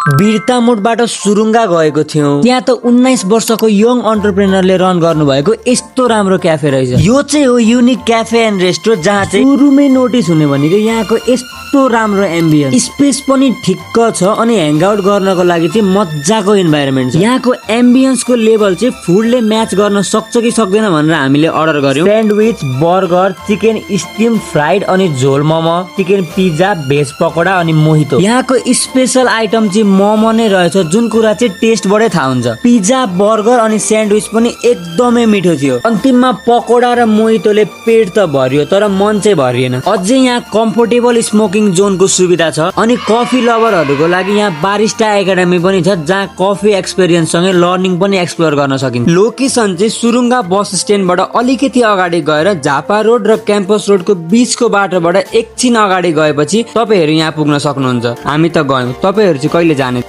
बिर्ता मोडबाट सुरुङ्गा गएको थियौं। त्यहाँ त 19 वर्षको यङ एन्टरप्रेनरले रन गर्नुभएको यस्तो राम्रो क्याफे रहेछ। यो चाहिँ हो युनिक क्याफे एन्ड रेस्टो, जहाँ चाहिँ सुरुमै नोटिस हुने भनेको यहाँको यस्तो राम्रो एम्बियन्स, स्पेस पनि ठिक्क छ अनि ह्याङआउट गर्नको लागि चाहिँ मज्जाको इन्भाइरोमेन्ट छ। यहाँको एम्बियन्सको लेभल चाहिँ फुडले म्याच गर्न सक्छ कि सक्दैन भनेर हामीले अर्डर गर्यौं। Sandwich, burger, chicken steam fried अनि झोल momo, chicken pizza, veg pakora अनि मोहितो। यहाँको स्पेशल आइटम चाहिँ मोमो नै रहेछ, जुन कुरा चाहिँ टेस्टबाटै थाहा हुन्छ। पिज्जा, बर्गर अनि स्यान्डविच पनि एकदमै मिठो थियो। अन्तिममा पकोडा र मोहितोले पेट त भरियो तर मन चाहिँ भरिएन। अझै यहाँ कम्फोर्टेबल स्मोकिङ जोनको सुविधा छ अनि कफी लभरहरूको लागि यहाँ बारिस्टा एकाडेमी पनि छ, जहाँ कफी एक्सपिरियन्स सँगै लर्निङ पनि एक्सप्लोर गर्न सकिन्छ। लोकेसन चाहिँ सुरुङ्गा बस स्ट्यान्डबाट अलिकति अगाडि गएर झापा रोड र क्याम्पस रोडको बीचको बाटोबाट एकछिन अगाडि गएपछि तपाईहरु यहाँ पुग्न सक्नुहुन्छ। हामी त गयौं, तपाईहरु चाहिँ कहिले जाने?